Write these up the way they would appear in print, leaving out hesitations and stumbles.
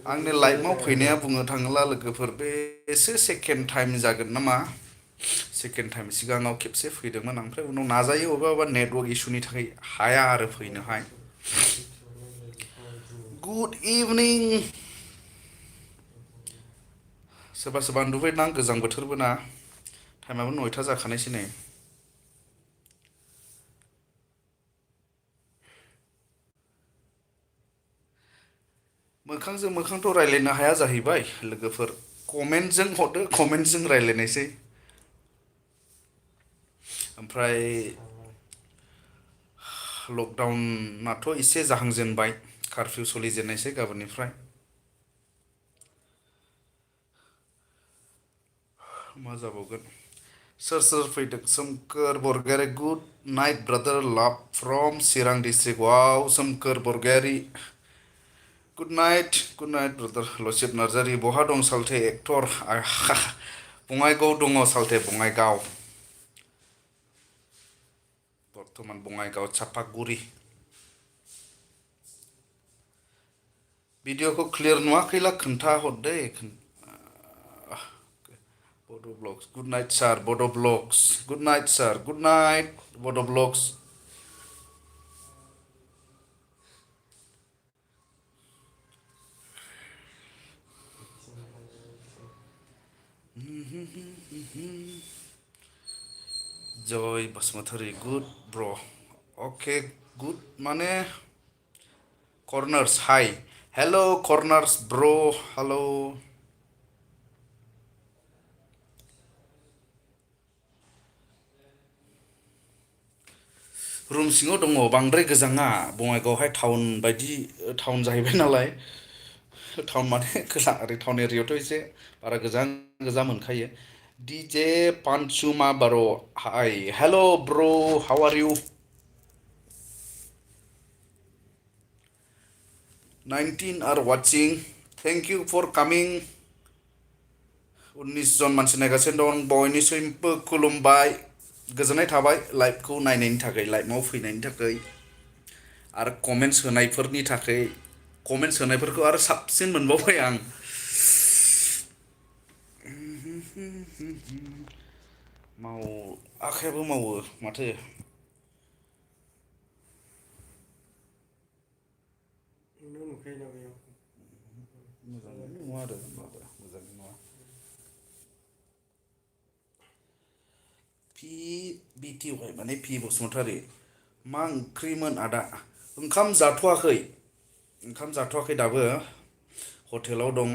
आंनि लाइफआव फैनाया बुंनो थाङोब्ला लोगोफोर बे एसे सेकेन्ड टाइम जागोन नामा सेकेन्ड टाइम सिगाङाव खेबसे फैदोंमोन ओमफ्राय उनाव नाजायो अबेबा नेटवर्क इसुनि थाखाय हाया आरो फैनोहाय गुड इभिनिं सोरबा सोरबा उन्दुबायदां गोजां बोथोरबो ना टाइमाबो 9टा जाखानायसै नै मोखांजों मोखांथ' रायज्लायनो हाया जाहैबाय लोगोफोर कमेन्टजों हरदो कमेन्टजों रायज्लायनायसै ओमफ्राय लकडाउनाथ' एसे जाहांजेनबाय कारफिउ सोलिजेननायसै गाबोननिफ्राय मा जाबावगोन सोर सोर फैदों Somkhor Borgoyari good night brother love from Chirang district वाव Somkhor Borgoyari good night brother Lasit Narzary बहा दं सालथे एक्टर बङाइगाव दङ सालथे बङाइगाव बर्थमान बङाइगाव चापागुरि भिडिअखौ क्लियार नुवाखैला खोन्था हरदे बड' ब्लग्स गुड नाइट सार बड' ब्लग्स गुड नाइट सार गुड नाइट बड' ब्लग्स जय बसुमतारी गुड ब्र अके गुड माने कर्नार्स हाय हेल' कर्नार्स ब्र हेल' रुम सिङाव दङ बांद्राय गोजाङा बङाइगावहाय टाउन बायदि टाउन जाहैबाय नालाय टाउन माने गोजां ओरै टाउन एरियायावथ' एसे बारा गोजान मोनखायो DJ Pansuma Baro hi hello bro how are you 19 are watching thank you for coming 19 जन मानसि नायगासिनो दं बयनिसिमबो खुलुमबाय गोजोननाय थाबाय लाइभखौ नायनायनि थाखाय लाइभआव फैनायनि थाखाय आरो कमेन्ट्स होनायफोरनि थाखाय कमेन्ट्स होनायफोरखौ आरो साबसिन मोनबावबाय आं आखायाबो मावो माथो मोजाङै नुवा आरो मोजाङै नुवा बिटिवाइ माने पि बसुमतारी मा ओंख्रिमोन आदा ओंखाम जाथ'वाखै दाबो हटेलाव दं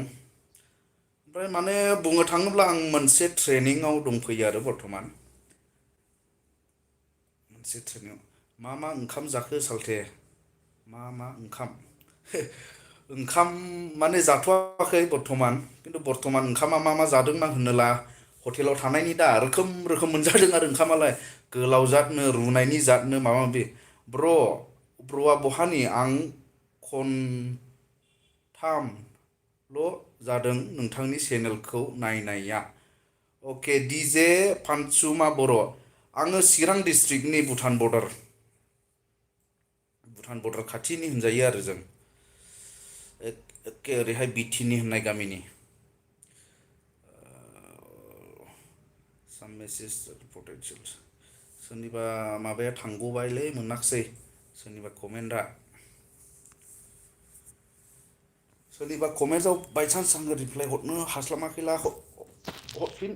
ओमफ्राय माने बुंनो थाङोब्ला आं मोनसे ट्रेनिंआव दंफैयो आरो बर्थमान मोनसे ट्रेनिंआव मा ओंखाम जाखो सालथे मा ओंखाम ओंखाम माने जाथ'वाखै बर्थमान खिन्थु बर्थमान ओंखामा मा जादों ना होनोला हटेलाव थानायनि दा रोखोम मोनजादों आरो ओंखामालाय गोलाव जातनो रुनायनि जातनो माबा माबि ब्र'आ बहानि आं खनथामल' जादों नोंथांनि चेनेलखौ नायनाया अके DJ पानसुमा बर' आङो चिरां डिस्ट्रिक्टनि भुटान बर्डार खाथिनि होनजायो आरो जों एखे ओरैहाय बिटिनि होननाय गामिनि साम मेसेज पटेन्सियेल सोरनिबा माबाया थांग'बायलै मोनाखिसै सोरनिबा कमेन्टआव बायसान्स आङो रिप्लाइ हरनो हास्लाबाखैला हरफिन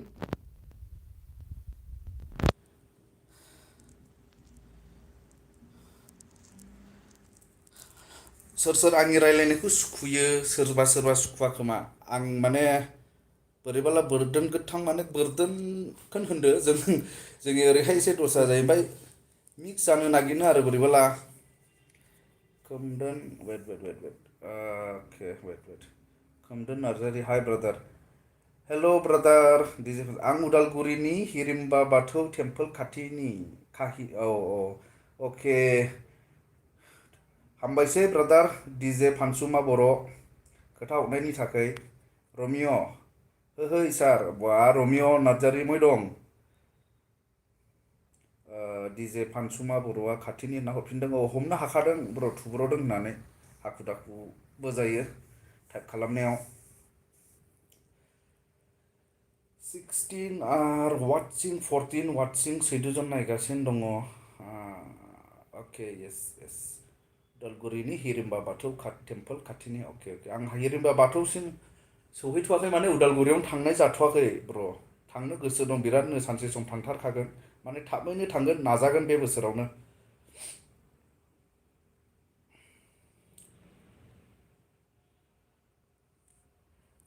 सोर आंनि रायलायनायखौ सुखुयो सोरबा सुखुवा खोमा आं माने बोरैबाला बोरदोन गोथां माने बोरदोनखौनो होनदो जोंनि ओरैहाय एसे दस्रा जायो ओमफ्राय मिक्स जानो नागिरो आरो बोरैबाला खोमदोन वेट अके वेट खोमदोन नार्जारि हाय ब्रादार हेल' ब्रादार आं उदालगुरिनि हिरिम्बा बाथौ टेम्पोल खाथिनि औ अके हामबायसै ब्रादार DJ पानसुमा बर' खोथा हरनायनि थाखाय रमिय' ओहै सार बा रमिय' नार्जारि मै दं DJ पानसुमा बर'आ खाथिनि होनना हरफिनदों हमनो हाखादों बर' थुब्र'दों होननानै हाखु दाखुबो जायो टाइप खालामनायाव 16 आर वाचिं 14 वाचिं 14 जन नायगासिनो दङ अके येस येस उदालगुरिनि हिरिम्बा बाथौ टेम्पोल खाथिनि अके अके आं हिरिम्बा बाथौसिम सौहैथ'वाखै माने उदालगुरियावनो थांनाय जाथ'वाखै ब्र थांनो गोसो दं बिरादनो सानसे सम थांथारखागोन माने थाबैनो थांगोन नाजागोन बे बोसोरावनो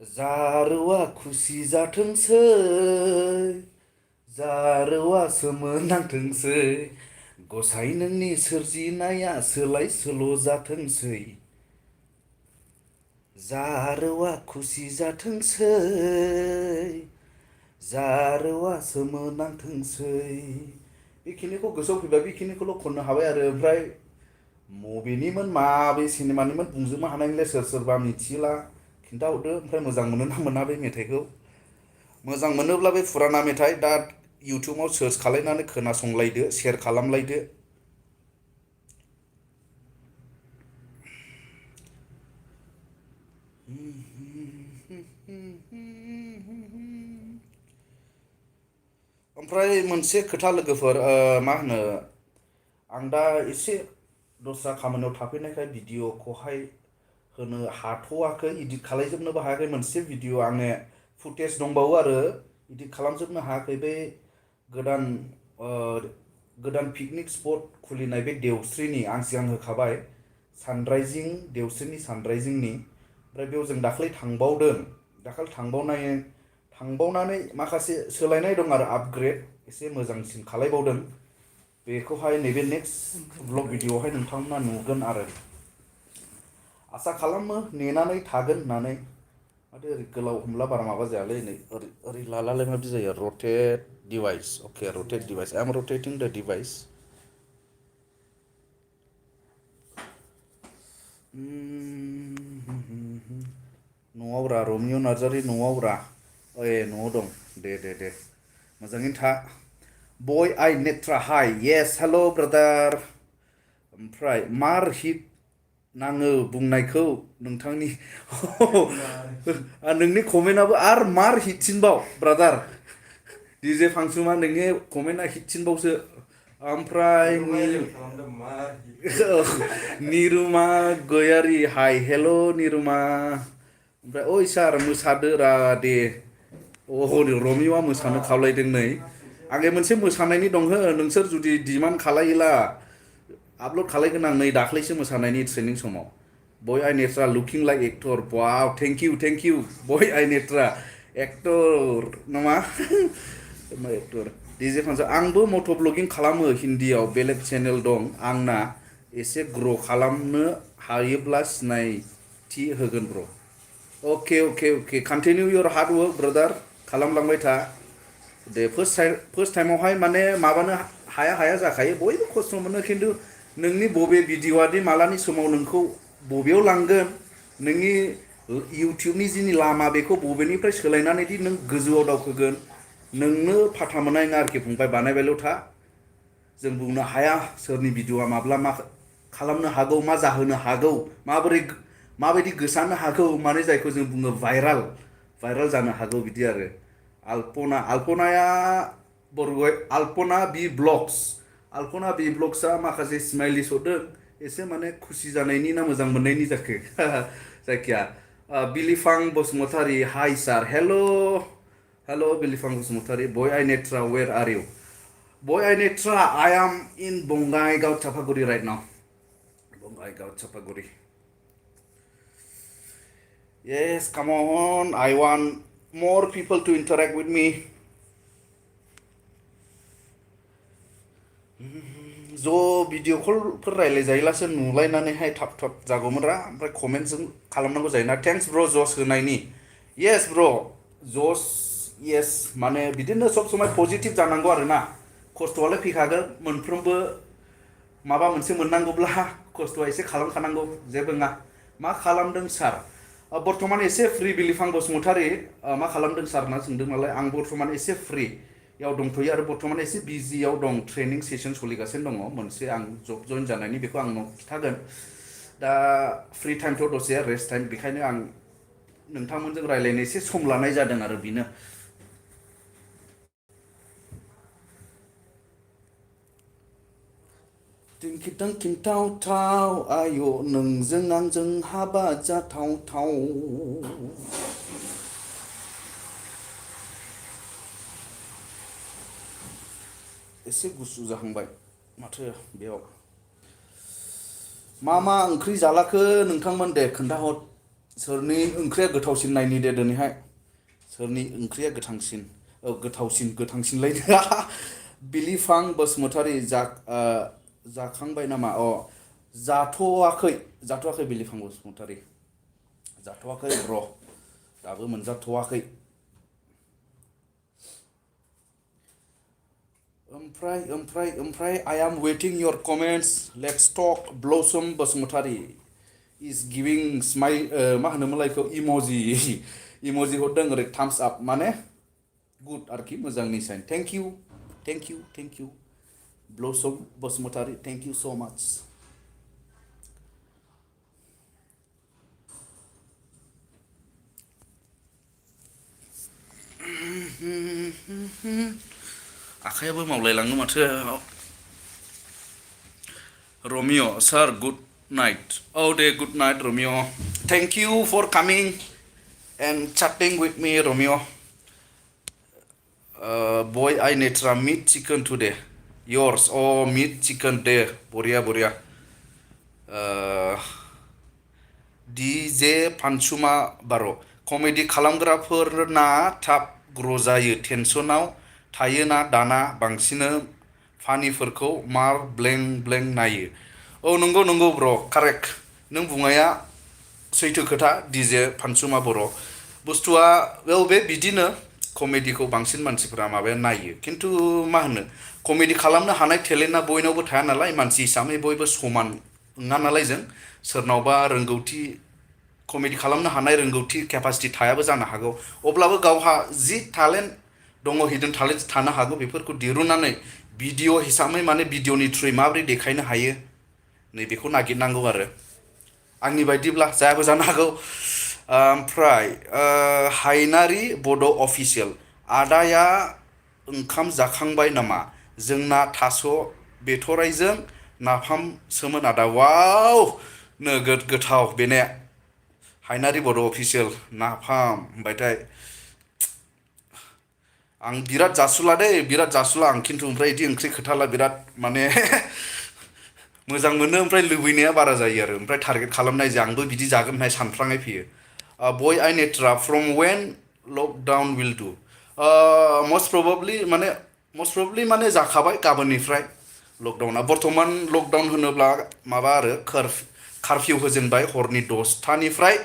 जारुवा खुसि जाथोंसै जारुवा सोमोनांथोंसै गसाइ नोंनि सोरजिनाया सोलाय सोल' जाथोंसै जारुवा खुसि जाथोंसै जारुवा सोमोनांथोंसै बेखिनिखौ गोसोआव फैबा बेखिनिखौल' खननो हाबाय आरो ओमफ्राय मबेनिमोन माबे सिनेमानिमोन बुंजोबनो हानाय नंला सोरबा मिथियोला खिन्थाहरदो ओमफ्राय मोजां मोनो ना मोना बे मेथाइखौ मोजां मोनोब्ला बे फुराना मेथाइ दा इउटुबाव सार्च खालायनानै खोनासंलायदो शेयार खालामलायदो ओमफ्राय मोनसे खोथा लोगोफोर मा होनो आं दा एसे दस्रा खामानियाव थाफैनायखाय भिडिअखौहाय होनो हाथ'वाखै इदिट खालायजोबनोबो हायाखै मोनसे भिडिअ आंने फुटेज दंबावो आरो इदिट खालामजोबनो हायाखै बे गोदान गोदान पिकनिक स्पट खुलिनाय बे देवस्रिनि आं सिगां होखाबाय सानराइजिं देवस्रिनि सानराइजिंनि ओमफ्राय बेयाव जों दाख्लै थांबावदों दाखालि थांबावनानै माखासे सोलायनाय दं आरो आपग्रेड एसे मोजांसिन खालायबावदों बेखौहाय नैबे नेक्स्ट ब्लग भिडिअआवहाय नोंथांमोना नुगोन आरो आसा खालामो नेनानै थागोन होननानै माथो ओरै गोलाव हमला बारा माबा जायालै नै ओरै लालालाय माबदि जायो rotate device okay rotate device I am rotating the device न'आवब्रा Romeo' Narzary न'आवब्रा न'आव दं दे मोजाङैनो था बय आइ नेट्रा हाय येस हेल' ब्रादार ओमफ्राय मार हिट नाङो बुंनायखौ नोंथांनि नोंनि कमेन्टआबो आर मार हिटसिनबाव ब्रादार डिजे फांसुमा नोंनि कमेन्टआ हिटसिनबावसो ओमफ्राय निरुमा गयारि हाय हेल' निरुमा ओमफ्राय ओइ सार मोसादोरा दे रमिया मोसानो खावलायदों नै आंनि मोनसे मोसानायनि दं हो नोंसोर जुदि डिमान्ड खालायोला आपल'ड खालायगोन आं नै दाख्लैसो मोसानायनि ट्रेनिं समाव बय आइ नेट्रा लुकिं लाइक एक्टर वाव थेंक इउ बय आइ नेट्रा एक्टर नङा एक्टर डिजे फांसन आंबो मट' ब्लगिं खालामो हिन्दीयाव बेलेग चेनेल दं आंना एसे ग्र' खालामनो हायोब्ला सिनायथि होगोन bro' okay continue your hard work brother खालामलांबाय था दे फार्स्ट टाइमावहाय माने माबानो हाया जाखायो बयबो खस्थ' मोनो खिन्थु नोंनि बबे भिडिअ'आदि मालानि समाव नोंखौ बबेयाव लांगोन नोंनि इउटुबनि जिनि लामा बेखौ बबेनिफ्राय सोलायनानै दि नों गोजौआव दावखोगोन नोंनो फाथा मोननाय नङा आरोखि फंबाय बानायबायल' था जों बुंनो हाया सोरनि भिडिअ'आ माब्ला मा खालामनो हागौ मा जाहोनो हागौ माबायदि गोसारनो हागौ माने जायखौ जों बुङो भाइराल जानो हागौ बिदि आरो आल्पनाया आल्पना बि ब्लग्सआ माखासे स्माइलिस हरदों एसे माने खुसि जानायनि ना मोजां मोननायनि जाखो जायखिया बिलिफां बसुमतारी हाय सार हेल' बिलिफां बसुमतारी बय आइ नेट्रा वेर आर इउ बय आइ Netra I am in Bongaigaon Chapaguri right now Bongaigaon Chapaguri yes come on I want more people to interact with me ज' भिडिअ कलफोर रायलायजायोलासो नुलायनानैहाय थाब जागौमोनरा ओमफ्राय कमेन्टजों खालामनांगौ जायोना थेंक्स ब्र' जस होनायनि येस ब्र' जस येस माने बिदिनो सब समाय पजिटिभ जानांगौ आरोना खस्थ'आलाय फैखागोन मोनफ्रोमबो माबा मोनसे मोननांगौब्ला खस्थ'आ एसे खालामखानांगौ जेबो नङा मा खालामदों सार बर्थमान एसे फ्रि बिलिफां बसुमतारी मा खालामदों सार होनना सोंदों नालाय आं बर्थमान एसे फ्रियाव दंथ'यो आरो बर्थमान एसे बिजियाव दं ट्रेनिं सेसन सोलिगासिनो दङ मोनसे आं जब जइन जानायनि बेखौ आं खिन्थागोन दा फ्रि टाइमथ' दसे रेस्ट टाइम बेखायनो आं नोंथांमोनजों रायलायनो एसे सम लानाय जादों आरो बेनो। थिंखिथां खिन्थाव थाव आय' नोंजों आंजों हाबा जाथाव थाव। एसे गुसु जाहांबाय माथो बेयाव। मा ओंख्रि जालाखो नोंथांमोन दे खोन्थाहर। सोरनि ओंख्रिया गोथावसिन नायनि दे दिनैहाय। सोरनि ओंख्रिया गोथावसिनलायनो बिलिफां बसुमतारी जाखांबाय नामा? जाथ'वाखै बिलिफां बसुमतारी। जाथ'वाखै र' दाबो मोनजाथ'वाखै। ओमफ्राय I am waiting your comments. Let's talk. Blossom Basumatary is giving smile मा होनोमोनलाय बेखौ इम'जि हरदों ओरै thumbs up माने गुड आरोखि मोजांनि साइन। Thank you Blossom Basumatary thank you so much. आखायाबो मावलायलाङो माथो। Romeo, sir, good night. Oh, day, good night, Romeo. Thank you for coming and chatting with me, Romeo. Boy, I need some meat chicken today. Yours, oh, meat chicken there. Boria. DJ Panchuma Baro. Comedy खालामग्राफोरना थाब ग्र' जायो टेनसनाव थायोना दाना बांसिनो फानिफोरखौ मार ब्लें नायो। औ नंगौ ब्र' कारेक्ट नों बुंनाया सैथो खोथा डिजे फानसुमा बर'। बुस्थुआ बे बिदिनो कमेडिखौ बांसिन मानसिफोरा माबाया नायो खिन्थु मा होनो कमेडि खालामनो हानाय टेलेन्टआ बयनावबो थाया नालाय मानसि हिसाबै बयबो समान नङा नालाय जों सोरनावबा रोंगौथि कमेडि खालामनो हानाय रोंगौथि केपासिटि थायाबो जानो हागौ अब्लाबो गावहा जि टेलेन्ट दङ हिडन टेलेन्ट थानो हागौ बेफोरखौ दिरुननानै भिडिअ हिसाबै माने भिडिअनि थ्रुयै माबोरै देखायनो हायो नैबेखौ नागिरनांगौ आरो आंनि बायदिब्ला जायाबो जानो हागौ। ओमफ्राय हायनारि बड' अफिसियेल आदाया ओंखाम जाखांबाय नामा? जोंना थास' बेथराइजों नाफामसोमोन आदा। वाव नोगोद गोथाव बेने हायनारि बड' अफिसियेल नाफाम होनबायथाय आं बिराद जासुला आं खिन्थु ओमफ्राय बिदि ओंख्रि खोथाला बिराद माने मोजां मोनो ओमफ्राय लुबैनाया बारा जायो आरो ओमफ्राय टारगेट खालामनाय जे आंबो बिदि जागोन होननाय सानफ्रांनाय फैयो। बय आइ Netra from when lockdown will डु मस्ट प्रबाबलि माने जाखाबाय गाबोननिफ्राय लकडाउना बर्थमान लकडाउन होनोब्ला माबा आरो कारफिउ होजेनबाय हरनि 10टानिफ्राय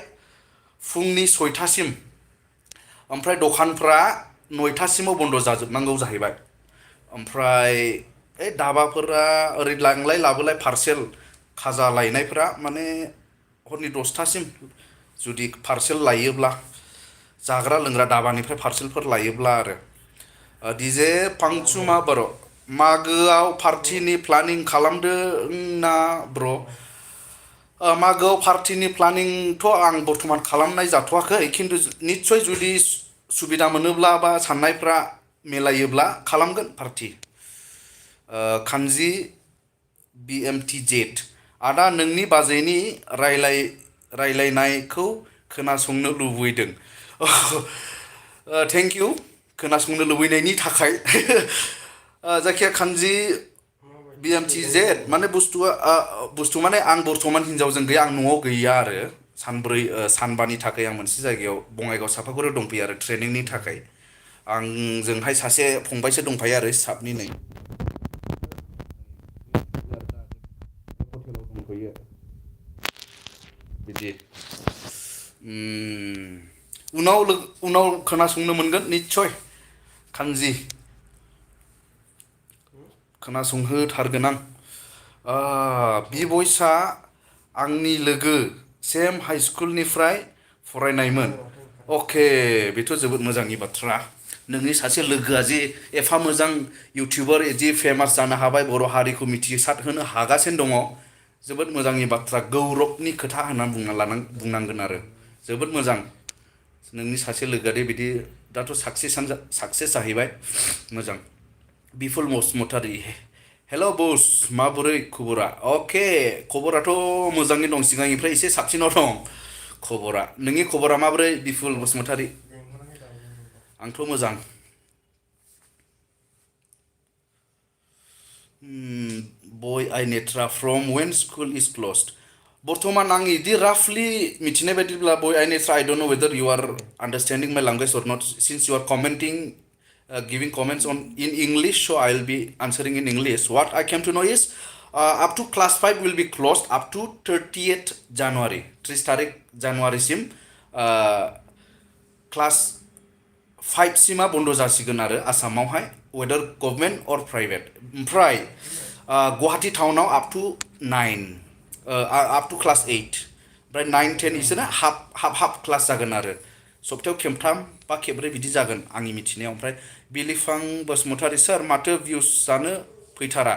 फुंनि 6टासिम ओमफ्राय दखानफ्रा 9टासिमाव बन्द' जाजोबनांगौ जाहैबाय। ओमफ्राय धाबाफोरा ओरै लांलाय लाबोलाय पार्सेल खाजा लायनायफोरा माने हरनि 10टासिम जुदि पार्सेल लायोब्ला जाग्रा लोंग्रा धाबानिफ्राय पार्सेलफोर लायोब्ला आरो डिजे फांसुमा बर' मागोआव पार्टिनि प्लानिं खालामदों ना ब्र'? मागोआव पार्टिनि प्लानिंथ' आं बर्थमान खालामनाय जाथ'वाखै खिन्थु निस्सय जुदि सुबिदा मोनोब्ला बा साननायफ्रा मिलायोब्ला खालामगोन पार्टि। खानजि BMTZ आदा नोंनि बाजैनि रायलायनायखौ खोनासंनो लुबैदों। थेंक इउ खोनासंनो लुबैनायनि थाखाय जायखिया खानजि BMTZ माने बुस्थु माने आं बर्थमान हिनजावजों गैया आं न'आव गैया आरो सानबानि थाखाय आं मोनसे जायगायाव बङाइगाव सापागुरियाव दंफैयो आरो ट्रेनिंनि थाखाय आंजोंहाय सासे फंबायसो दंफायो आरो स्टाफनि नै हटेलाव दंफैयो बिदि उनाव खोनासंनो मोनगोन निस्सय खानजि खोनासंहोथारगोन आं। बि बयसआ आंनि लोगो सेम हाइ स्कुलनिफ्राय फरायनायमोन। अके बेथ' जोबोद मोजांनि बाथ्रा नोंनि सासे लोगोआ जे एफा मोजां इउटिउबार इदि फेमास जानो हाबाय बर' हारिखौ मिथिसार होनो हागासिनो दङ जोबोद मोजांनि बाथ्रा गौरबनि खोथा होननानै बुंनांगोन आरो जोबोद मोजां नोंनि सासे लोगोआदि बिदि दाथ' साक्सेस जाहैबाय मोजां बिपुल बसुमतारी हेल' बस माबोरै खबरा अके खबराथ' मोजाङै दं सिगांनिफ्राय एसे साबसिनाव दं खबरा नोंनि खबरा माबोरै बिपुल बसुमतारी आंथ' मोजां बय आइ Netra from when school is closed बर्थमान आं इदि राफलि मिथिनाय बायदिब्ला बय आइ Netra I don't know whether you are understanding my language or not since you are commenting giving comments on in English, so I'll be answering in English. What I came to know is up to class 5 will be closed up to 30th January. 30 तारिख January सिम class 5 सिमा बन्द जासिगोन आरो आसामावहाय whether government or private. ओमफ्राय गुवाहाटी टाउनाव up to 9 up to class 8. ओमफ्राय 9 10 इसोरना हाफ क्लास जागोन आरो सप्तायाव खेबथाम बा खेबब्रै बिदि जागोन आंनि मिथिनायाव ओमफ्राय बिलिफां बसुमतारी सार माथो भिउसआनो फैथारा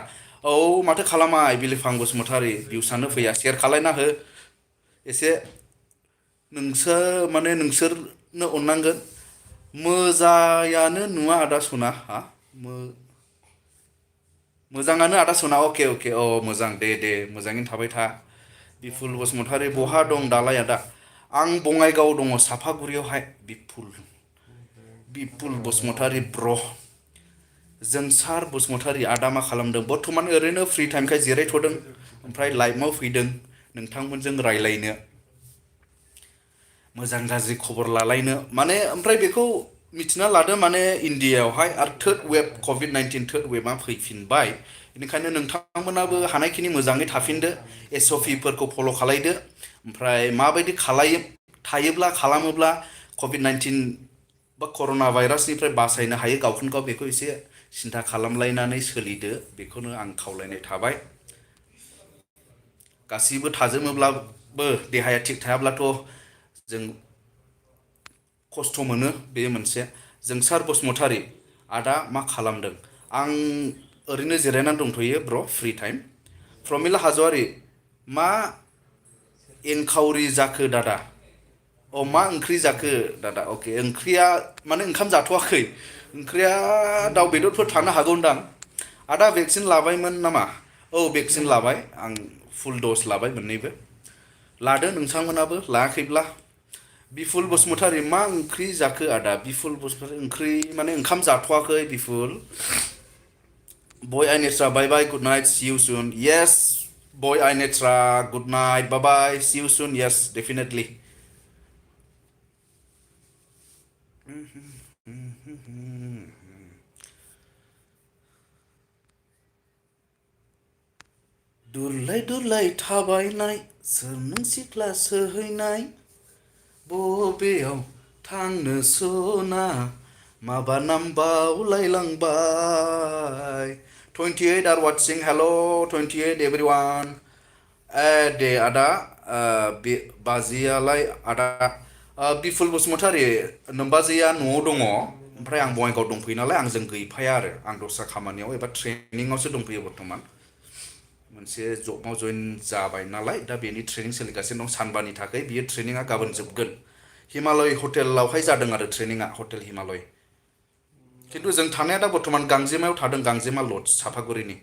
औ माथो खालामाय बिलिफां बसुमतारी भिउसआनो फैया शेयार खालायना हो एसे नोंसोरनो अननांगोन मोजाङानो नुवा आदा सना हा मोजाङानो आदा सना अके अके औ मोजां दे मोजाङैनो थाबाय था बिपुल बसुमतारी बहा दं दालाय आदा आं बङाइगाव दङ साफागुरियावहाय बिपुल बसुमतारी ब्र जोंसार बसुमतारी आदा मा खालामदों बर्थमान ओरैनो फ्रि टाइमखाय जिरायथ'दों ओमफ्राय लाइभआव फैदों नोंथांमोनजों रायलायनो मोजां गाज्रि खबर लालायनो माने ओमफ्राय बेखौ मिथिना लादो माने इन्डियायावहाय आरो थार्ड वेब कभिड-19 थार्ड वेबआ फैफिनबाय बेनिखायनो नोंथांमोनाबो हानायखिनि मोजाङै थाफिनदो SOPफोरखौ फल' खालायदो ओमफ्राय माबायदि थायोब्ला खालामोब्ला कभिड-19 बा कर'ना भाइरासनिफ्राय बासायनो हायो गावखौनो गाव बेखौ एसे सिन्था खालामलायनानै सोलिदो बेखौनो आं खावलायनाय थाबाय गासिबो थाजोबोब्लाबो देहाया थिग थायाब्लाथ' जों खस्थ' मोनो बे मोनसे जोंसार बसुमतारी आदा मा खालामदों आं ओरैनो जिरायनानै दंथ'यो ब्र फ्रि टाइम प्रमिला हाज'वारि मा एंखावरि जाखो दादा अ मा ओंख्रि जाखो दादा अके ओंख्रिया माने ओंखाम जाथ'वाखै ओंख्रिया दाउ बेदरफोर थानो हागौदां आदा भेक्सिन लाबायमोन नामा औ भेक्सिन लाबाय आं फुल द'ज लाबाय मोननैबो लादो नोंथांमोनाबो लायाखैब्ला बिपुल बसुमतारी मा ओंख्रि जाखो आदा बिपुल बसुमतारी ओंख्रि माने ओंखाम जाथ'वाखै बिपुल बय आइ नेट्रा बाय बाय गुड नाइट सि इउ सुन येस बय आइ नेट्रा गुड नाइट बाय बाय सि इउ सुन येस डेफिनेटलि दुरलाय दुरलाय थाबायनाय सोर नों सिख्ला सोहैनाय बबेयाव थांनो सना माबा नामबावलायलांबाय 28 आर वाचिं हेलो 28 एभरिवान दे आदा बे बाजियालाय आदा बिपुल बसुमतारी नोमबाजैया न'आव दङ ओमफ्राय आं बङाइगाव दंफैयो नालाय आंजों गैफाया आरो आं दस्रा खामानियाव एबा ट्रेनिंआवसो दंफैयो बर्थमान मोनसे जबाव जइन जाबाय नालाय दा बेनि ट्रेनिं सोलिगासिनो दं सानबानि थाखाय बियो ट्रेनिंआ गाबोन जोबगोन हिमालय हटेलावहाय जादों आरो ट्रेनिंआ हटेल हिमालय खिन्थु जों थानाया दा बर्थमान गांजेमायाव थादों गांजेमा लज साफागुरिनि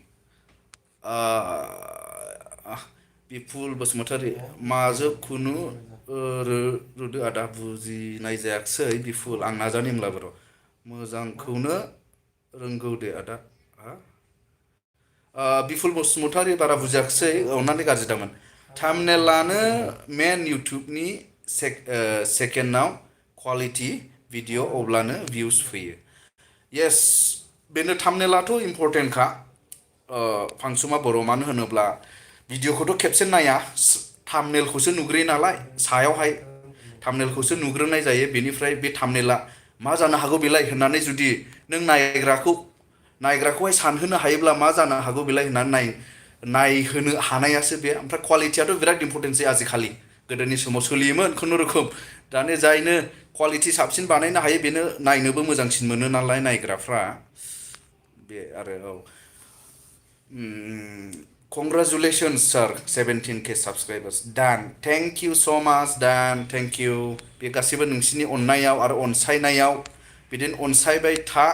बिपुल बसुमतारी माजो खुनु रुदो आदा बुजिनाय जायाखिसै बिपुल आं नाजानि होमब्लाबो र' मोजांखौनो रोंगौ दे आदा बिपुल बसुमतारी बारा बुजियाखिसै अननानै गाज्रि दामोन थामनेलानो मेन इउटुबनि सेकेन्डआव क्वालिटि भिडिअ अब्लानो भिउस फैयो येस बेनो थामनेलाथ' इम्परटेन्टखा फांसुमा बर' मानो होनोब्ला भिडिअखौथ' खेबसे नाया थामनेलखौसो नुग्रोयो नालाय सायावहाय थामनेलखौसो नुग्रोनाय जायो बेनिफ्राय बे थामनेला मा जानो हागौ बेलाय होननानै जुदि नों नायग्राखौहाय सानहोनो हायोब्ला मा जानो हागौ बेलाय होननानै नायहोनो हानायासो बे ओमफ्राय क्वालिटियाथ' बिराद इम्परटेन्टसै आजिखालि गोदोनि समाव सोलियोमोन खुनुरुखुम दानि जायनो क्वालिटि साबसिन बानायनो हायो बेनो नायनोबो मोजांसिन मोनो नालाय नायग्राफ्रा बे आरो औ Congratulations, sir. 17K subscribers. Dan, thank you so much, Dan. Thank you. बे गासैबो नोंसिनि अननायाव आरो अनसायनायाव बिदिनो अनसायबाय था.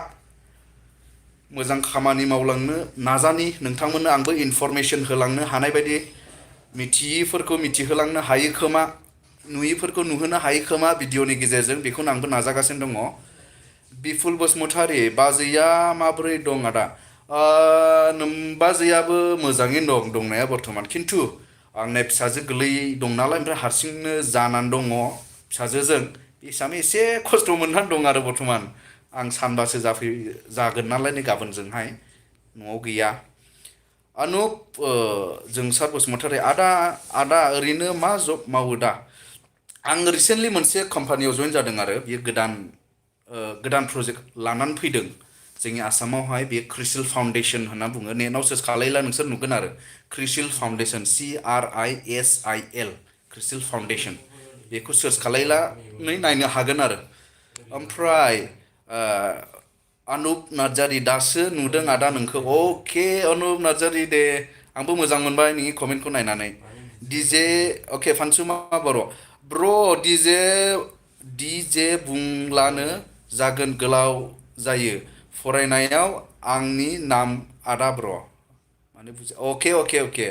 मोजां खामानि मावलांनो नाजानि नोंथांमोननो आंबो इनफरमेशन होलांनो हानाय बायदि मिथियिफोरखौ मिथिहोलांनो हायो खोमा नुयिफोरखौ नुहोनो हायो खोमा भिडिअनि गेजेरजों बेखौनो आंबो नाजागासिनो दङ. बिफुल बसुमतारी बाजैया माबोरै दं आदा? बाजैयाबो मोजाङैनो दं दंनाया बर्थमान खिन्थु आंना फिसाजो गोरलै दं नालाय ओमफ्राय हारसिंनो जानानै दङ फिसाजोजों बे हिसाबै एसे खस्थ' मोननानै दं आरो बर्थमान. आं सानबासो जागोन नालाय नै गाबोनजोंहाय न'आव गैया. अनुप जोंसार बसुमतारी आदा ओरैनो मा जब मावो दा? आं रिसेन्टलि मोनसे कम्पानियाव जइन जादों आरो बियो गोदान प्रजेक्ट लानानै फैदों जोंनि आसामावहाय. बे क्रिसिल फाउन्डेसन होनना बुङो. नेटआव सार्च खालायला नोंसोर नुगोन आरो CRISIL foundation CRISIL CRISIL foundation बेखौ सार्च खालायनानै नायनो हागोन आरो. ओमफ्राय अनुप नार्जारी दासो नुदों आदा नोंखौ. अके अनुप नार्जारी दे आंबो मोजां मोनबाय नोंनि कमेन्टखौ नायनानै. डिजे अके फानसुमा ब्र डिजे बुंलानो जागोन गोलाव जायो फरायनायाव आंनि नाम आदा ब्र माने अके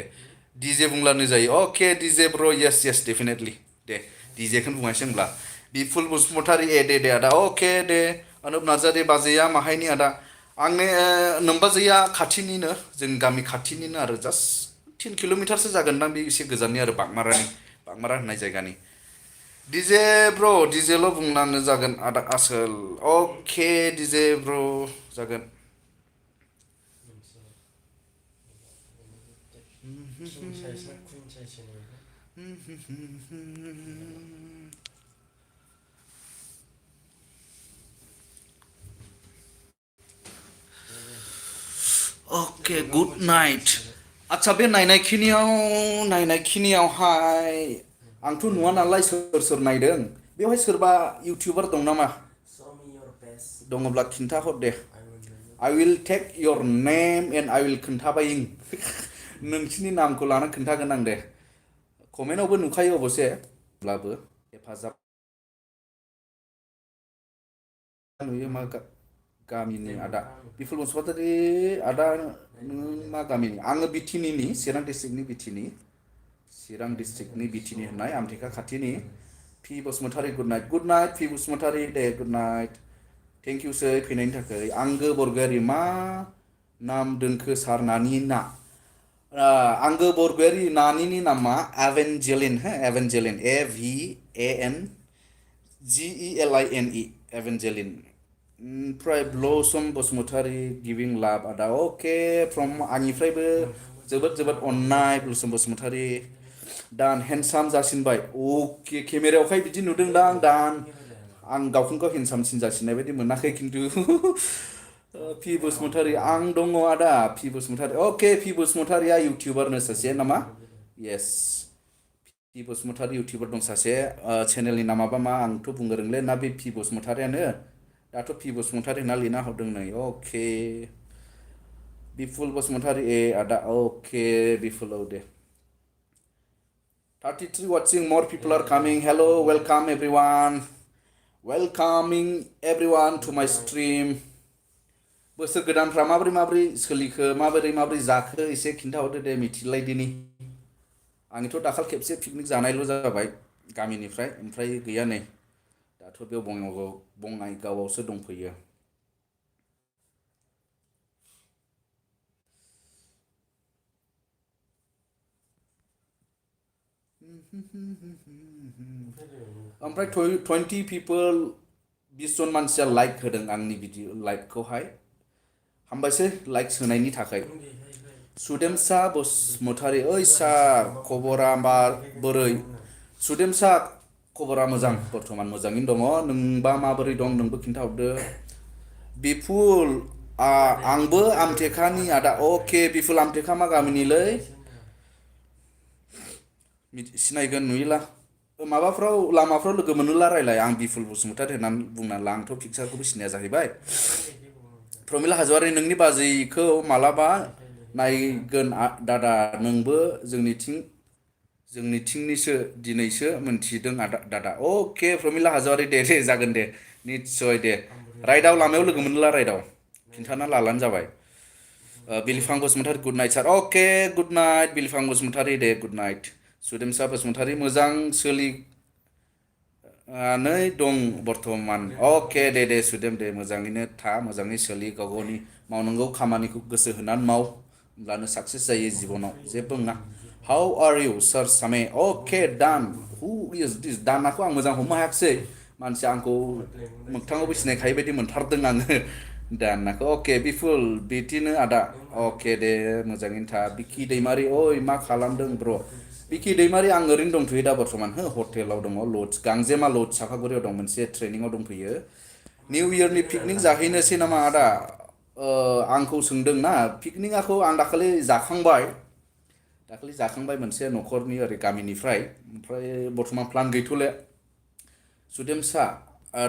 डिजे बुंलानो जायो. अके डिजे ब्र येस डेफिनेटलि दे डिजेखौनो बुंनायसै होनब्ला. बिफुल बसुमतारी दे आदा अके दे. अनुप नार्जारी बाजैया माहायनि आदा? आंनि नोमबाजैया खाथिनिनो जोंनि गामि खाथिनिनो आरो जास्ट 3 किल'मिटारसो जागोनदां बे एसे गोजाननि आरो बागमारा होननाय जायगानि. डिजे ब्र डिजेल' बुंनानो जागोन आदा आसोल. अके डिजे ब्र जागोन. अके गुड नाइट. आच्छा बे नायनायखिनियावहाय आंथ' नुवा नालाय सोर नायदों बेवहाय सोरबा इउटिउबार दं नामा? दङब्ला खिन्थाहर दे. I will take your name and I will खोन्थाबायिं नोंसिनि नामखौ लाना खोन्थागोन आं दे. कमेन्टआवबो नुखायो अबसे ब्लाबो हेफाजाब नुयो मा गामिनि आदा? बिफुल बसुमतारी आदा नों मा गामिनि? आङो बिटिनिनि चिरां डिस्ट्रिक्टनि बिटिनि होननाय आमथेखा खाथिनि. P Basumatary good night P Basumatary Day good night. Thank you सै फैनायनि थाखाय. आंगो बरगयारी मा नाम दोनखो सार नानि ना? आंगो बरगयारी नानिनि नामा एभेन्जेलिन एभेन्जेलिन AVANGELINE एभेन्जेलिन. ओमफ्राय ब्लसम बसुमतारी गिभिं लाभ आदा अके फ्रम आंनिफ्रायबो जोबोद अननाय ब्लसम बसुमतारी. दान हेन्डसाम जासिनबाय. अके केमेरायावहाय बिदि नुदों दां दान आं गावखौनो गाव हेन्डसामसिन जासिननाय बायदि मोनाखै खिन्थु. पि बसुमतारी आं दङ आदा पि बसुमतारी. अके पि बसुमतारीया इउटिउबारनो सासे नामा? येस पि बसुमतारी इउटिउबार दं सासे. चेनेलनि नामाबा मा आंथ' बुंनो रोंले ना बे पि बसुमतारीयानो दाथ' पि बसुमतारी होनना लिरना हरदों नै. अके बिफुल बसुमतारी आदा अके बिफुल औ दे. 33 watching more people are coming. Hello welcome everyone. Welcoming everyone to my stream. बोसोर गोदानफ्रा माबोरै सोलिखो माबोरै जाखो एसे खिन्थाहरदो दे मिथिलायदिनि. आंनिथ' दाखाल खेबसे पिकनिक जानायल' जाबाय गामिनिफ्राय ओमफ्राय गैया नै दाथ' बेयाव बङाइगावआवसो दंफैयो. ओमफ्राय 20 people 20 जन मानसिया लाइक होदों आंनि भिडिअ लाइभखौहाय. हामबायसै लाइक होनायनि थाखाय. सुदेमसा बसुमतारी ओइ सार खबरा बोरै? सुदेमसा खबरा मोजां बर्थमान मोजाङैनो दङ. नोंबा माबोरै दं नोंबो खिन्थाहरदो. बिफुल आंबो आमथेखानि आदा. अके बिफुल आमथेखा मा गामिनिलै? सिनायगोन नुयोला माबाफ्राव लामाफ्राव लोगो मोनोला रायलाय. आं बिफुल बसुमतारी होननानै बुंनाला आंथ' पिक्सारखौबो सिनाया जाहैबाय. प्रमिला हाजवारि नोंनि बाजैखौ मालाबा नायगोन दादा नोंबो जोंनिथिंनिसो दिनैसो मोनथिदों दादा अके प्रमिला हाजवारि दे जागोन दे निस्सय दे राइडआव लामायाव लोगो मोनला राइडआव खिन्थाना लालानो जाबाय बिलिफां बसुमतारी गुड नाइट सार अके गुड नाइट बिलिफां बसुमतारी दे गुड नाइट सुदेमसा बसुमतारी मोजां नै दं बर्थमान अके दे सुदेम दे मोजाङैनो था मोजाङै सोलि गाव गावनि मावनांगौ खामानिखौ गोसो होनानै माव होमब्लानो साक्सेस जायो जिबनाव जेबो नङा हाउ आर इउ सार सामे अके दान हु इज दिस दानाखौ आं मोजां हमनो हायाखिसै मानसिया आंखौ मोगथाङावबो सिनायखायो बायदि मोनथारदों आङो दानाखौ अके बिफुल बिदिनो आदा अके दे मोजाङैनो था बिकि दैमारि ओइ मा खालामदों ब्र बिकि दैमारि आं ओरैनो दंथ'यो दा बर्थमान हो हटेलाव दङ लज गांजेमा लज सापागुरियाव दं मोनसे ट्रेनिङाव दंफैयो निउ इयारनि पिकनिक जाहैनोसै नामा आदा आंखौ सोंदों ना पिकनिकखौ आं दाखालि जाखांबाय मोनसे न'खरनि ओरै गामिनिफ्राय ओमफ्राय बर्थमान प्लान गैथ'ले सुदेमसा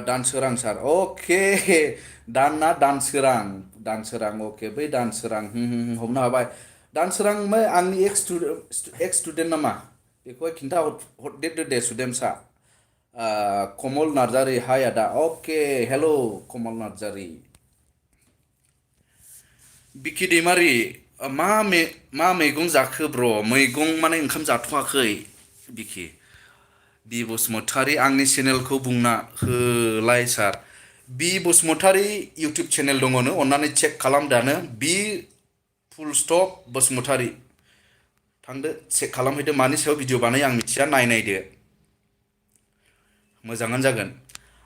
दानसोरां सार अके दानसोरां अके बै दानसोरां हमनो हाबाय दानसोरां आंनि एक्स स्टुडेन्ट नामा बेखौहाय खिन्था हरदेरदो दे सुदेमसा कमल नार्जारि हाय आदा अके हेल' कमल नार्जारि बिकि दैमारि मा मैगं जाखो ब्र मैगं माने ओंखाम जाथ'वाखै बिकि बि बसुमतारी आंनि चेनेलखौ बुंना होलाय सार बि बसुमतारी इउटुब चेनेल दङनो अन्नानै चेक खालाम दानो बि फुल स्टप बसुमतारी थांदो चेक खालामहैदो मानि सायाव भिडिअ बानायो आं मिथिया नायदो मोजाङानो जागोन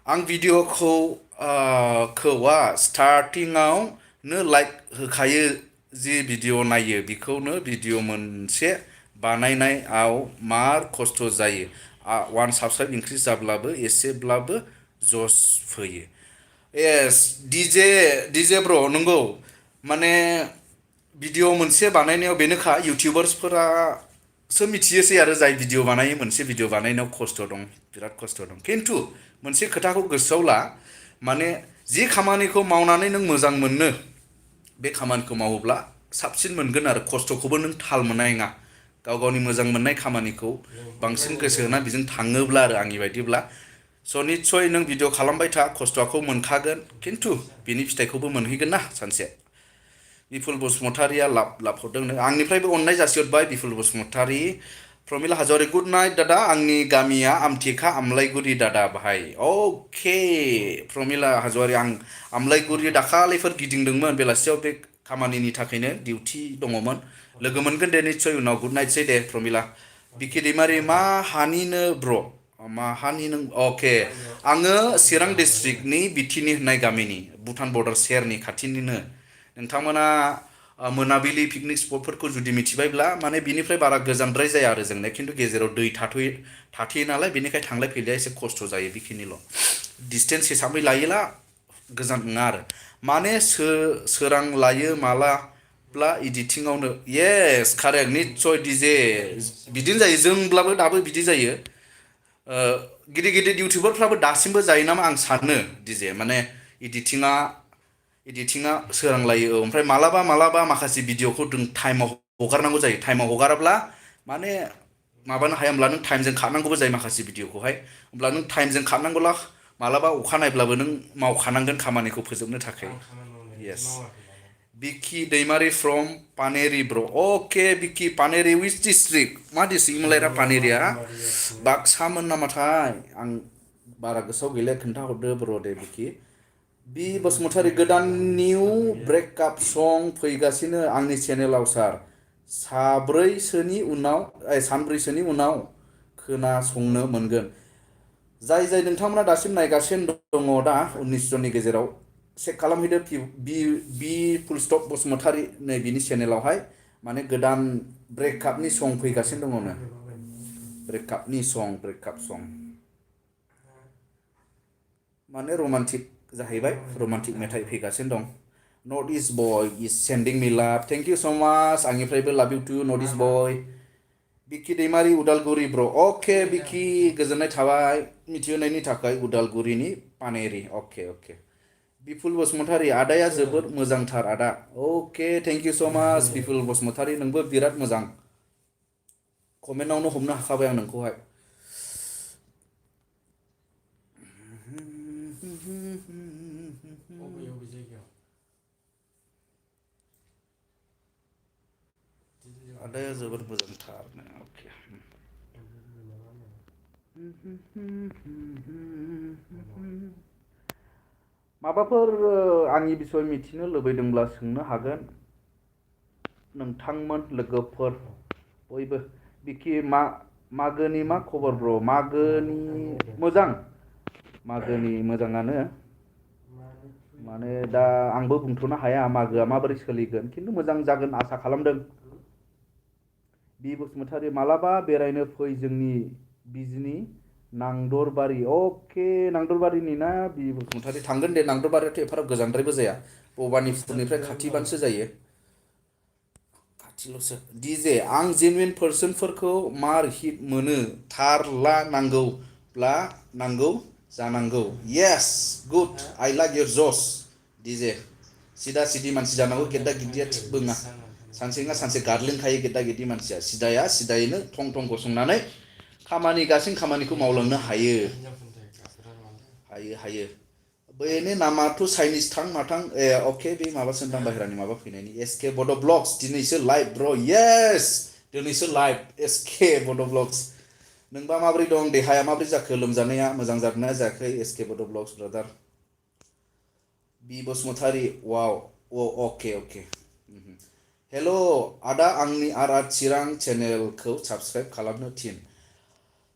आं भिडिअखौ स्टार्टिङावनो लाइक होखायो जि भिडिअ नायो बेखौनो भिडिअ मोनसे बानायनायाव मार खस्थ' जायो 1 साबस्क्राइब इनक्रिज जाब्लाबो एसेब्लाबो जस फैयो एस डिजे ब्र नंगौ माने भिडिअ मोनसे बानायनायाव बेनोखा इउटिउबार्सफोरासो मिथियोसै आरो जाय भिडिअ बानायो मोनसे भिडिअ बानायनायाव खस्थ' दं बिराद खस्थ' दं खिन्थु मोनसे खोथाखौ गोसोआव ला माने जि खामानिखौ मावनानै नों मोजां मोनो बे खामानिखौ मावोब्ला साबसिन मोनगोन आरो खस्थ'खौबो नों थाल मोननाय नङा गाव गावनि मोजां मोननाय खामानिखौ बांसिन गोसो होना बेजों थाङोब्ला आरो आंनि बायदिब्ला स' निस्सय नों भिडिअ खालामबाय था खस्थ'खौ मोनखागोन खिन्थु बिनि फिथाइखौबो मोनहैगोन ना सानसे बिपुल बसुमतारिया लाब हरदों आंनिफ्रायबो अननाय जासिहरबाय बिपुल बसुमतारी प्रमिला हाजवारि गुड नाइट दादा आंनि गामिया आमथेखा आमलायगुरि दादा भाई अके प्रमिला हाजवारि आं आमलायगुरि दाखालिफोर गिदिंदोंमोन बेलासियाव बे खामानिनि थाखायनो डिउटि दङमोन लोगो मोनगोन दे निस्सय उनाव गुड नाइटसै दे प्रमिला बिकि दैमारि मा हानिनो ब्र मा हानि नों अके आङो चिरां डिस्ट्रिक्टनि बिटिनि होननाय गामिनि भुटान बर्डार सेरनि खाथिनिनो नोंथांमोना मोनाबिलि पिकनिक स्पटफोरखौ जुदि मिथिबायब्ला माने बिनिफ्राय बारा गोजानद्राय जाया आरो जोंना खिन्थु गेजेराव दै थाथ'यो नालाय बेनिखाय थांलाय फैलाया एसे खस्थ' जायो बेखिनिल' डिसटेन्स हिसाबै लायोला गोजान नङा आरो माने सोरां लायो मालाब्ला इडिटिंआवनो येस कारेक्ट निस्सय डिजे बिदिनो जायो जोंब्लाबो दाबो बिदि जायो गिदिर गिदिर इउटिउबारफ्राबो दासिमबो जायो नामा आं सानो डिजे माने इडिटिंआ सोरांलायो ओमफ्राय मालाबा माखासे भिडिअखौ जों टाइमाव हगारनांगौ जायो टाइमाव हगाराब्ला माने माबानो हाया होमब्ला नों टाइमजों खारनांगौबो जायो माखासे भिडिअखौहाय होमब्ला नों टाइमजों खारनांगौला मालाबा अखानायब्लाबो नों मावखानांगोन खामानिखौ फोजोबनो थाखाय येस बिकि दैमारि फ्रम पानेरि ब्र अके बिकि पानेरि विच डिस्ट्रिक्ट मा डिस्ट्रिक्ट मोनलाय पानेरिया बाक्सामोन नामाथाय आं बारा गोसोआव गैला खोन्थाहरदो ब्र दे बिकि बि बसुमतारी गोदान निउ ब्रेकआप सं फैगासिनो आंनि चेनेलाव सार सानब्रैसोनि उनाव खोनासंनो मोनगोन जाय नोंथांमोना दासिम नायगासिनो दङ दा 19 जननि गेजेराव चेक खालामहैदो बि फुल स्टप बसुमतारी नै बिनि चेनेलावहाय माने गोदान ब्रेकआपनि सं फैगासिनो दङनो ब्रेकआप सं माने रमान्टिक जाहैबाय रमान्टिक मेथाइ फैगासिनो दं नर्थ इस्ट बय इज सेन्डिं मि लाभ थेंक इउ स' माच आंनिफ्रायबो लाभ इउ टु नर्थ इस्ट बय बिकि दैमारि उदालगुरि ब्र अके बिकि गोजोननाय थाबाय मिथिहोनायनि थाखाय उदालगुरिनि पानेरि अके बिपुल बसुमतारी आदाया जोबोद मोजांथार आदा अके थेंक इउ स' माच बिपुल बसुमतारी नोंबो बिराद मोजां कमेन्टआवनो हमनो हाखाबाय आं नोंखौहाय आदाया जोबोद मोजांथार अके माबाफोर आंनि बिसय मिथिनो लुबैदोंब्ला सोंनो हागोन नोंथांमोन लोगोफोर बयबो बिखि मागोनि मा खबर ब्र मागोनि मोजां मागोनि मोजाङानो माने दा आंबो बुंथ'नो हाया मागोआ माबोरै सोलिगोन खिन्थु मोजां जागोन आसा खालामदों बि बसुमतारी मालाबा बेरायनो फै जोंनि बिजनि नांदरबारि अके नांदरबारिनि ना बि बसुमतारी थांगोन दे नांदरबारियाथ' एफाराब गोजानद्रायबो जाया भबानिपुरनिफ्राय खाथिबानसो जायो खाथिल'सो डिजे आं जेनुइन पार्सनफोरखौ मार हिट मोनो थारला नांगौ जानांगौ yes good I like your जस डिजे सिदा सिदि मानसि जानांगौ गेद्दा गिद्दिया थिगबो नङा सानसे नङा सानसे गादलिनखायो गेद्दा गिद्दि मानसिया सिदाया सिदायैनो थं थं गसंनानै गासै खामानिखौ मावलांनो हायो हायो बेनि नामाथ' चाइनिस थां माथां अके बे माबासो दां बाहेरानि माबा फैनायनि एसके बड' ब्लग्स दिनैसो लाइभ ब्र येस दिनैसो लाइभ एसके बड' ब्लग्स नोंबा माबोरै दं देहाया माबोरै जाखो लोमजानाया मोजां जादोंना जायाखै एसके बड' ब्लग्स ब्रादार बि बसुमतारी वाव अके हेल' आदा आंनि आर चिरां चेनेलखौ साबस्क्राइब खालामनो थिन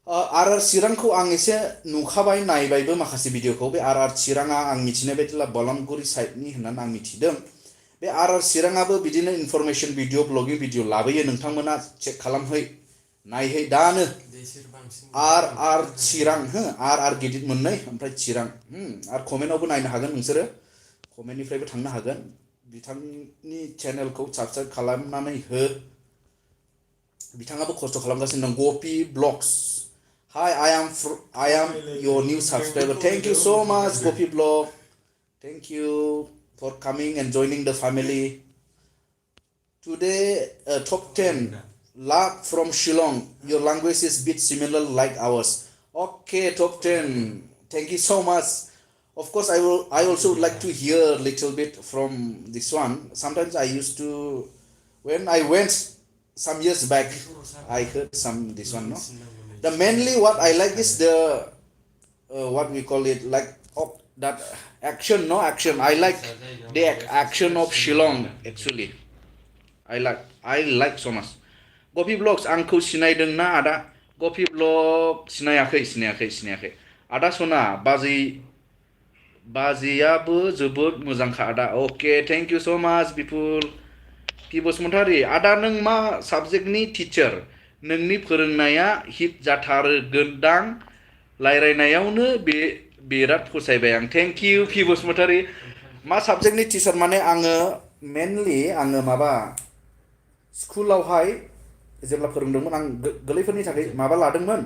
आर चिरांखौ आं एसे नुखाबाय नायबायबो माखासे भिडिअखौ बे आर चिराङा आं मिथिनाय बायदिब्ला बलामगुरि साइडनि होननानै आं मिथिदों बे आर चिराङाबो बिदिनो इनफरमेसन भिडिअ ब्लगिं भिडिअ लाबोयो नोंथांमोना चेक खालामहै नायहै दानो आर चिरां हो आर गिदिर मोननै ओमफ्राय चिरां आरो कमेन्टआवबो नायनो हागोन नोंसोरो कमेन्टनिफ्रायबो थांनो हागोन बिथांनि चेनेलखौ साबस्क्राइब खालामनानै हो बिथाङाबो खस्थ' खालामगासिनो दं गपि blogs Hi, I am your new subscriber. Thank you so much, Gopi Blog. Thank you for coming and joining the family. Today, top 10 love from Shillong. Your language is a bit similar like ours. Okay, top 10. Thank you so much. Of course, I also would like to hear a little bit from this one. Sometimes I used to, when I went some years back, I heard some this one, no? The mainly what I like is the what we call it like that action, no action. I like the action of Shillong actually. I like so much. Gopi Vlogs आंखौ सिनायदोंना आदा Gopi Vlog सिनायाखै आदा सना बाजैयाबो जोबोद मोजांखा आदा अके thank you so माच Bipul P Basumatary आदा नों मा साबजेक्टनि टिचार नोंनि फोरोंनाया हिट जाथारगोनदां रायरायनायावनो बिराद फसायबाय आं थेंक इउ पि बसुमतारी मा साबजेक्टनि टिचार माने आङो मेनलि आङो माबा स्कुलावहाय जेब्ला फोरोंदोंमोन आं गोरलैफोरनि थाखाय माबा लादोंमोन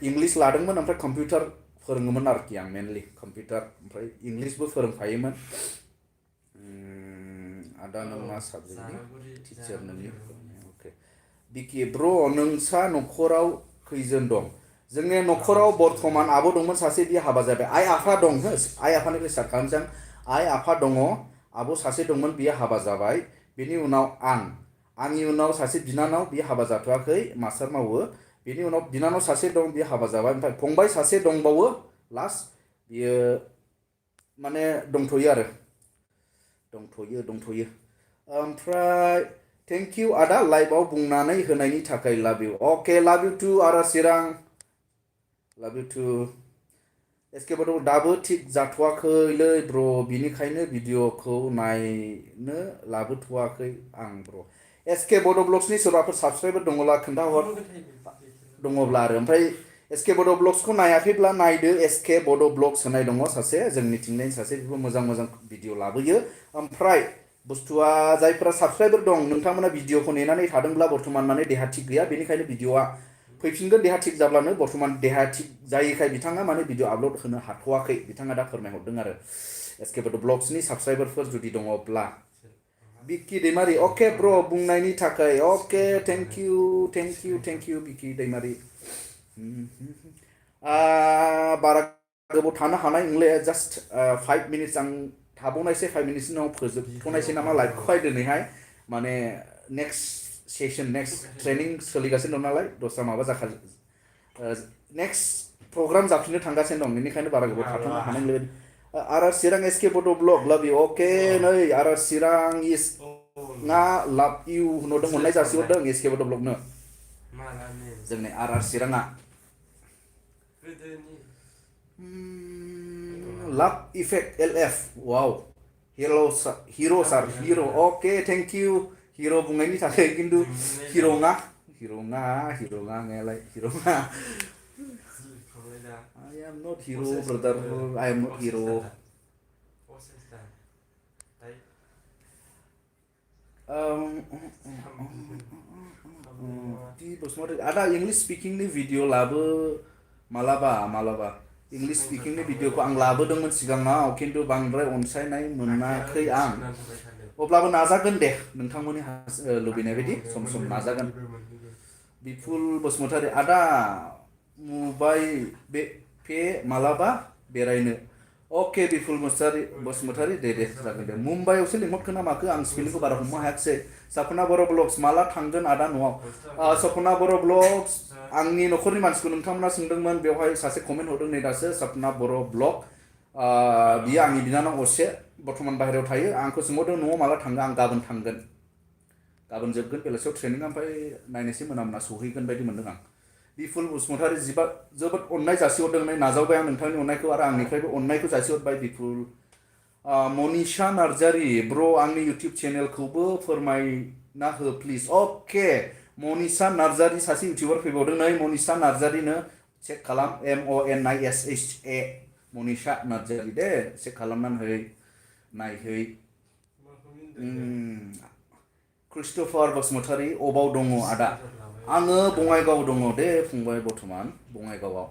इंलिश लादोंमोन ओमफ्राय कम्पिउटार फोरोङोमोन आरोखि आं मेनलि कम्पिउटार ओमफ्राय इंलिशबो फोरोंफायोमोन आदा नों मा साबजेक्टनि टिचार नोंनि अके बिकि ब्र नोंसा न'खराव खैजोन दं जोंनि न'खराव बर्थमान आब' दंमोन सासे बियो हाबा जाबाय आइ आफा दं हो आइ आफानिफ्राय स्टार्ट खालामसै आइ आफा दङ आब' सासे दंमोन बियो हाबा जाबाय बेनि उनाव आंनि उनाव सासे बिनानाव बियो हाबा जाथ'वाखै मास्टार मावो बेनि उनाव बिनानाव सासे दं बियो हाबा जाबाय ओमफ्राय फंबाय सासे दंबावो लास्ट बियो माने दंथ'यो आरो दंथ'यो ओमफ्राय थेंक इउ आदा लाइभआव बुंनानै होनायनि थाखाय लाभ इउ अके लाभ इउ टु आर चिरां लाभ इउ टु एसके बड' दाबो थिग जाथ'वाखैलै ब्र बिनिखायनो भिडिअखौ नायनो लाबोथ'वाखै आं ब्र एसके बड' ब्लग्सनि सोरबाफोर साबसक्राइबार दङब्ला खोन्थाहर दङब्ला आरो ओमफ्राय एसके बड' ब्लग्सखौ नायाखैब्ला नायदो एसके बड' ब्लग्स होनाय दङ सासे जोंनिथिंजायनि सासे बेबो मोजां भिडिअ लाबोयो ओमफ्राय बुस्थुआ जायफोरा साबसक्राइबार दं नोंथांमोना भिडिअखौ नेनानै थादोंब्ला बर्थमान माने देहा थिग गैया बेनिखायनो भिडिअआ फैफिनगोन देहा थिग जाब्लानो बर्थमान देहा थिग जायैखाय बिथाङा माने भिडिअ आपल'ड होनो हाथ'वाखै बिथाङा दा फोरमायहरदों आरो एसके बड' ब्लग्सनि साबस्क्राइबारफोर जुदि दङब्ला बिक्की दैमारी ओके ब्र बुंनायनि थाखाय okay thank you Bikki Daimary बारा गोबाव थानो हानाय नंले जास्ट 5 मिनिट्स आं थाबावनायसै 5 मिनिट्सनि उनाव फोजोबथ'नायसै नामा लाइभखौहाय दिनैहाय माने नेक्स्ट सेसन नेक्स्ट ट्रेनिं सोलिगासिनो दं नालाय दस्रा माबा नेक्स्ट प्रग्राम जाफिननो थांगासिनो दं बेनिखायनो बारा गोबाव थाथ'नो हानाय नंले आर चिरां एसके बड' ब्लग लाभ इउ ओके नै आर चिरां इज ना लाभ इउ होनहरदों अननाय जासिहरदों एसके बड' ब्लगनो जोंनि आर चिराङा लाभ इफेक्ट LF वाव हिरो सार हिरो ओके थेंक इउ हिरो बुंनायनि थाखाय खिन्थु हिरङा ngelaय हिरङा I am not hero brother I am not hero ada English speaking ni video लाबो मालाबा इंलिश स्पीकिंनि भिडिअखौ आं लाबोदोंमोन सिगाङाव खिन्थु बांद्राय अनसायनाय मोनाखै आं अब्लाबो नाजागोन दे नोंथांमोननि लुबैनाय बायदि सम नाजागोन बिपुल बसुमतारी आदा मुम्बाइ पे मालाबा बेरायनो ओके बिपुल बसुमतारी दे जागोन दे मुम्बाइआवसो लिंहरखो ना माखो आं स्पेलिंखौ बारा हमनो हायाखिसै सपना बर' ब्लग्स माला थांगोन आदा न'आव सपना बर' ब्लग्स आंनि न'खरनि मानसिखौ नोंथांमोना सोंदोंमोन बेवहाय सासे कमेन्ट हरदों नै दासो सपना बर' ब्लग बियो आंनि बिनानाव असे बर्थमान बाहेरायाव थायो आंखौ सोंहरदों न'आव माला थांगोन आं गाबोन थांगोन गाबोन जोबगोन बेलासियाव ट्रेनिं ओमफ्राय नायनोसै मोना सहैगोन बायदि मोनदों आं बिपुल बसुमतारी जोबोद अननाय जासिहरदों नै नाजावबाय आं नोंथांनि अननायखौ आरो आंनिफ्रायबो अननायखौ जासिहरबाय बिपुल मनीषा नार्जारी ब्र आंनि इउटिउब चेनेलखौबो फोरमायना हो प्लिज ओके मनीषा नार्जारी सासे इउटिउबार फैबावदों नै मनीषा नार्जारीनो चेक खालाम MONISHA मनीषा नार्जारी दे चेक खालामनानै नायहै क्रिस्ट'फार बसुमतारी अबाव दङ आदा आङो बङाइगाव दङ दे फंबाय बर्थमान बङाइगावआव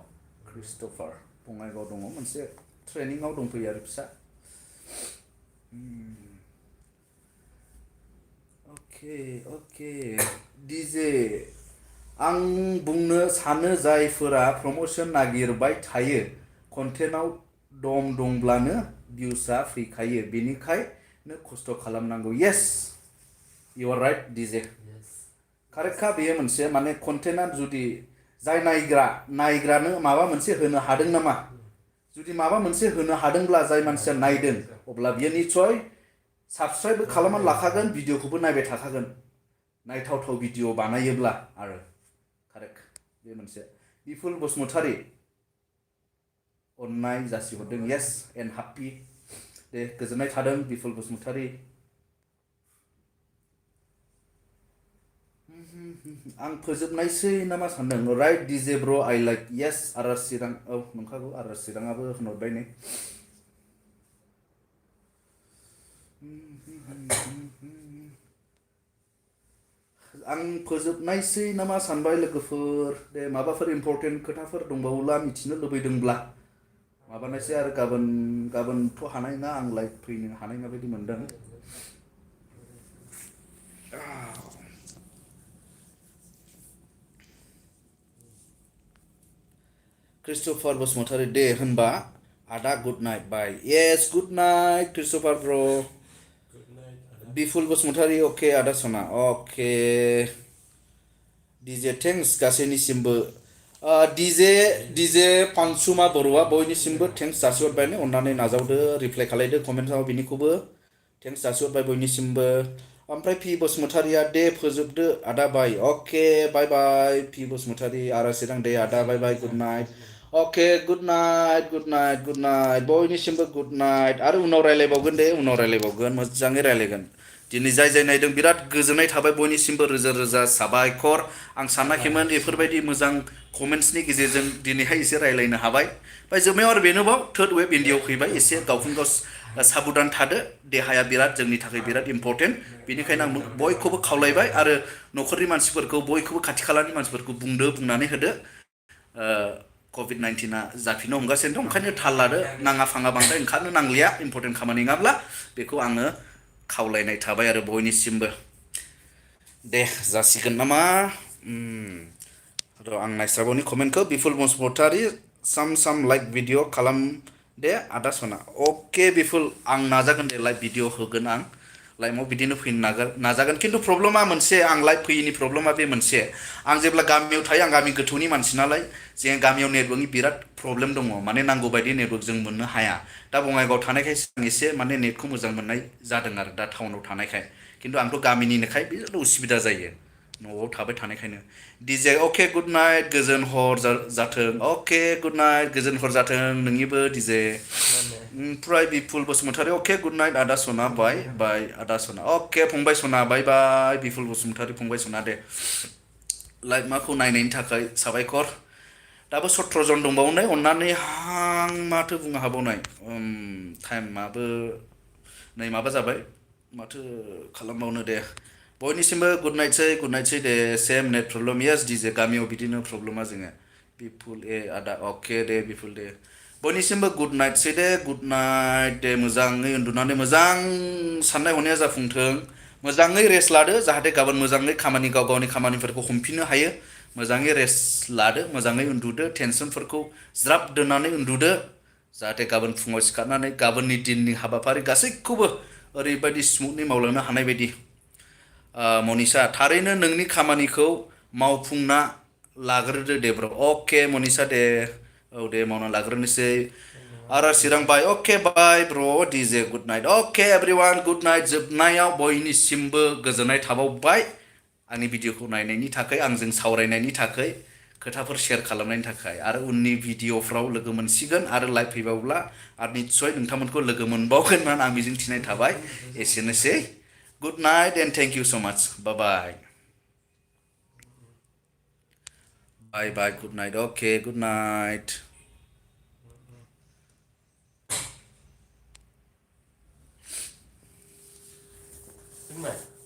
क्रिस्ट'फार बङाइगाव दङ मोनसे ट्रेनिंआव दंफैयो आरो फिसा ओके डीजे आं बुंनो सानो जायफोरा प्रमोशन नागिरबाय थायो कन्टेन्टआव दंब्लानो भिउसआ फैखायो बेनिखायनो खस्थ' खालामनांगौ येस इउ आर राइट डीजे कारेक्टखा बेयो मोनसे माने कन्टेन्टआ जुदि जाय नायग्रानो माबा मोनसे होनो हादों नामा जुदि माबा मोनसे होनो हादोंब्ला जाय मानसिया नायदों अब्ला बियो निस्सय साबस्क्राइबबो खालामनानै लाखागोन भिडिअखौबो नायबाय थाखागोन नायथावथाव भिडिअ बानायोब्ला आरो कारेक्ट बे मोनसे बिपुल बसुमतारी अननाय जासिहरदों येस एन्ड हाप्पि दे गोजोननाय थादों बिपुल बसुमतारी आं फोजोबनायसै नामा सानदों राइट डीजे ब्र आइ लाइक येस आर चिरां औ नंखागौ आर चिराङाबो होनहरबाय नै आं फोजोबनायसै नामा सानबाय लोगोफोर दे माबाफोर इम्पर्टेन्ट खोथाफोर दंबावोब्ला मिथिनो लुबैदोंब्ला माबानायसै आरो गाबोनथ' हानाय ना आं लाइभ फैनो हानाय ना बायदि मोनदों क्रिस्ट'फार बसुमतारी दे होनबा आदा गुड नाइट बाय येस गुड नाइट क्रिस्ट'फार ब्र बिपुल बसुमतारी ओके आदा सना ओके डीजे थेंक्स गासैनिसिमबो डीजे पानसुमा बर'आ बयनिसिमबो थेंक्स जासिहरबाय अननानै नाजावदो रिप्लाइ खालायदो कमेन्टआव बिनिखौबो थेंक्स जासिहरबाय बयनिसिमबो ओमफ्राय पि बसुमतारीया दे फोजोबदो आदा bye okay bye bye P Basumatary आरो चिरां दे आदा bye bye good night okay good night बयनिसिमबो गुड नाइट आरो उनाव रायलायबावगोन दे मोजाङै रायलायगोन दिनै जाय नायदों बिराद गोजोननाय थाबाय बयनिसिमबो रोजा रोजा साबायखर आं सानाखैमोन बेफोरबायदि मोजां कमेन्ट्सनि गेजेरजों दिनैहाय एसे रायलायनो हाबाय ओमफ्राय जोबनायाव आरो बेनोबाव थार्ड वेब इन्डियायाव फैबाय एसे गावखौनो गाव साबधान थादो देहाया बिराद जोंनि थाखाय बिराद इम्पर्टेन्ट बेनिखायनो आं बयखौबो खावलायबाय आरो न'खरनि मानसिफोरखौ बयखौबो खाथि खालानि मानसिफोरखौ बुंनानै होदो COVID-19 जाफिननो हमगासिनो दं ओंखायनो थाल लादो नाङा फाङा बांद्राय ओंखारनो नांलिया इम्परटेन्ट खामानि नङाब्ला बेखौ आङो खावलायनाय थाबाय आरो बयनिसिमबो दे जासिगोन नामा र' आं नायस्राबावनि कमेन्टखौ बिपुल बसुमतारी साम लाइक भिडिअ खालाम दे आदा सना अके बिपुल आं नाजागोन दे लाइभ भिडिअ होगोन आं लाइभआव बिदिनो फैनो नाजागोन खिन्थु प्रब्लेमा मोनसे आं लाइभ फैयैनि प्रब्लेमा बे मोनसे आं जेब्ला गामियाव थायो आं गामि गोथौनि मानसि नालाय जों गामियाव नेटवर्कनि बिराद प्रब्लेम दङ माने नांगौ बायदि नेटवर्क जों मोननो हाया दा बङाइगाव थानायखाय आं एसे माने नेटखौ मोजां मोननाय जादों आरो दा टाउनाव थानायखाय खिन्थु आंथ' गामिनिनोखाय बिराद उसुबिदा जायो न'आव थाबाय थानायखायनो डिजे अके गुड नाइट गोजोन हर जाथों अके गुड नाइट गोजोन हर जाथों नोंनिबो डिजे ओमफ्राय बिपुल बसुमतारी अके गुड नाइट आदा सना बाय बाय आदा सना अके फंबाय सना बाय बाय बिपुल बसुमतारी फंबाय सना दे लाइभ माखौ नायनायनि थाखाय साबायखर दाबो 17 जन दंबावो अन्नानै हां माथो बुंनो हाबावनाय टाइमाबो नै माबा जाबाय माथो खालामबावनो दे बयनिसिमबो गुड नाइटसै दे सेम नेट प्रब्लेम यास डिजे गामियाव बिदिनो प्रब्लेमा जोङो बिपुल आदा अके दे बिपुल दे बयनिसिमबो गुड नाइटसै दे गुड नाइट दे मोजाङै उन्दुनानै मोजां साननाय हनाया जाफुंथों मोजाङै रेस्ट लादो जाहाथे गाबोन मोजाङै गाव गावनि खामानिफोरखौ हमफिननो हायो मोजाङै रेस्ट लादो मोजाङै उन्दुदो टेनसनफोरखौ ज्राब दोननानै उन्दुदो जाहाथे गाबोन फुङाव सिखारनानै गाबोननि दिननि हाबाफारि गासैखौबो ओरैबायदि स्मुथलि मावलांनो हानाय बायदि मनिषा थारैनो नोंनि खामानिखौ मावफुंना लाग्रोदो दे ब्र अके मनिषा दे औ दे मावना लाग्रोनोसै आर चिरां बाय अके बाय ब्र डिजे गुड नाइट अके एभ्रिवान गुड नाइट जोबनायाव बयनिसिमबो गोजोननाय थाबावबाय आंनि भिडिअखौ नायनायनि थाखाय आंजों सावरायनायनि थाखाय खोथाफोर शेयार खालामनायनि थाखाय आरो उननि भिडिअफ्राव लोगो मोनसिगोन आरो लाइभ फैबावब्ला आरो निस्सय नोंथांमोनखौ लोगो मोनबावगोन होननानै आं मिजिं थिनाय थाबाय एसेनोसै good night and thank you स' माच बाय बाय बाय गुड नाइट अके गुड नाइट Đúng rồi.